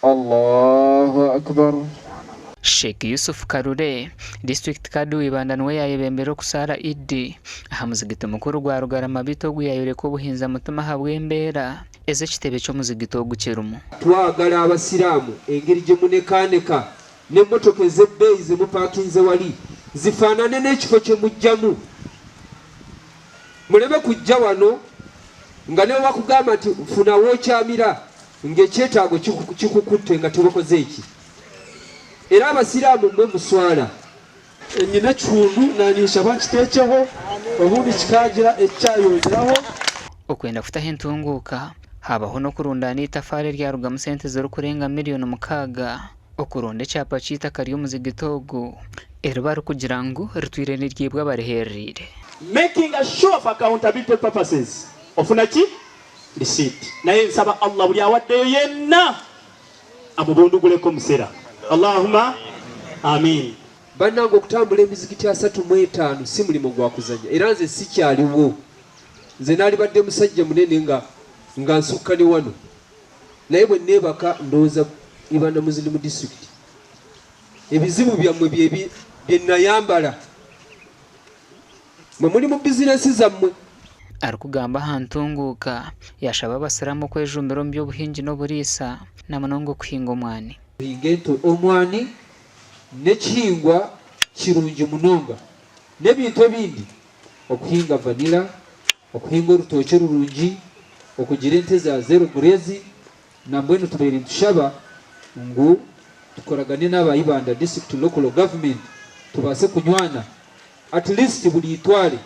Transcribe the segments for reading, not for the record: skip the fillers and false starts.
Allahu Akbar. Sheikh Yusuf Karure, Disiturikiti Kadhi wa Ibanda niwe yaayebembera okusaara Iddi aha muzigiti mukuru gwa Rugarama beitu ogu yaayoreka obuhinza mutima ahabw'embeera ezi ekitebe ky'omuzigiti ogu kirimu. Twagala Abasiraamu engeri gye munekaaneka n'emmotoka ez'ebbeeyi ze mupaakinze wali zifaanane n'ekifo kye mujjamu. Muleme kujja wano nga ne bwe bakugamba nti funa w'okyamira ng'ekyetaago kikukutte nga tewakoze ki. Era Abasiraamu mmwe muswala. Nyine ekihundu na ninshaba nkiteekyeho obundi kikaagira eki kyayongyeraho. Okwenda kutaho entunguuka, haabaho n'okurundaana eitafaari eryarugamu sente zirikurenga miriyoni mukaaga okuronda ekyapa ky'eitaka ry'omuzigiti ogu eri barikugira ngu ritwire niryibwa abariherereire. Making sure for accountability purposes ofuna ki? Receipt. Naye nsaba Allah buli awaddeyo yenna amubunduguleko omusera Allahuma Ameen. Banange okutambula emizikiti 35 si mulimo gwa kuzanya era nze sikyaliwo nze nalibadde musajja munene nga nga nsukka ne wano naye bwe nebaka ndowooza Ibanda Muslim District ebizibu byammwe bye nayambala mwe muli mu bizinensi zammwe. Arikugamba aha ntunguuka, yaashaba Abasiraamu okwejumbira omu by'obuhingi n'oburiisa na munonga okuhinga omwani. Kuhinga ento, omwani n'ekihingwa kirungi munonga n'ebintu ebindi, okuhinga vanilla, okuhinga orutookye rurungi, okugira ente za zero grazing nambwenu tubaire nitushaba ngu tukoragane n'aba Ibanda District Local Government tubaase kunywana At least buri itware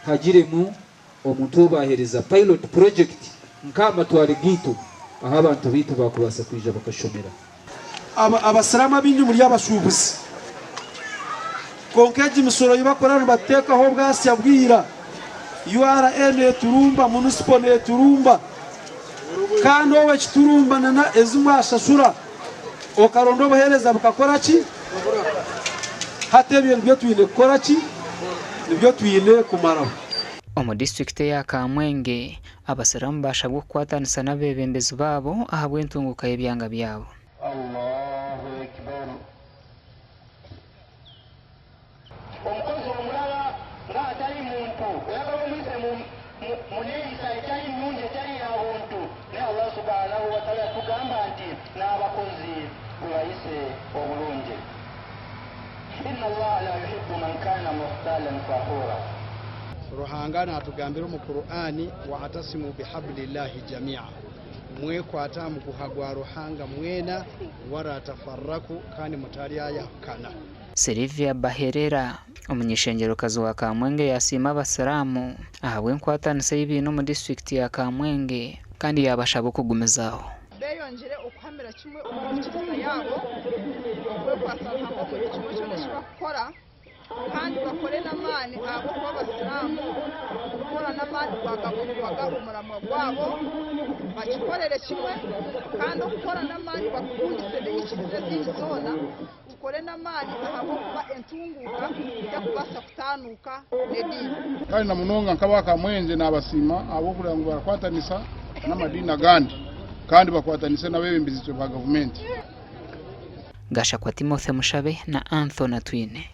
hagiremu omuntu ou bahereza pilot project nka aha matware gaitu ahu abantu baitu bakubaasa kwija bakashomera. Abasiraamu abaingi muri abashuubuzi. Kwonka egi misoro ei bakora nibatutekaho obwasya bwira. URA neturumba, municipal neturumba kandi obu ekiturumba na ezi mwashashura okaronda obuheereza bukakora ki? Hati ebyo nibyo twine kukora ki? Nibyo twine kumaraho. Omu disiturikiti eya Kamwenge, Abasiraamu baashabwa okukwatanisa n'abeebembezi baabo ahabw'entunguuka y'ebyanga byabo. Omukozi omuraba nga atari muntu, oyagala omuyise mu muneyisa etari nungi etari ya buntu, naye Allah subhanahu wataala yatugamba nti n'abakozi mubayise obulungi. Inna Allaha la yuhibbu man kana mukhtalan fakhura. Ruhanga natugambira omu Kur'ani, Wa'tasimu bihablillahi jami'a, mwekwate aha muguha gwa Ruhanga mwena, wala tafarraku, kandi mutaryayahukana. Sylvia Baherera, omuny'eishengyerokazi wa Kamwenge yaasiima Abasiraamu ahabw'enkwatanisa ei baine omu disiturikiti ya Kamwenge kandi yaabashaba okugumizaaho. Beeyongyere okuhamira kimwe omu nyikiriza yaabo, okwekwatsa Ruhanga omu buri kimwe kyona eki barikukora, kandi bakore n'amaani ahabw'okuba Abasiraamu okukora n'amaani gwakabaga omuramwa gwabo, bakikorere kimwe kandi okukora n'amaani bakukundise n'enyikiriza ezindi zoona, Tukore n'amaani ahabw'okuba entunguuka terikubaasa kutaanuuka n'ediini. Kandi na munonga nk'aba Kamwengye naabasiima ahabw'okureeba ngu barakwatanisa n'amadiini agandi kandi bakwatanise n'abeebembezi ba gavumenti. Gashakwa Timothy Mushabe na Anthony Atwine.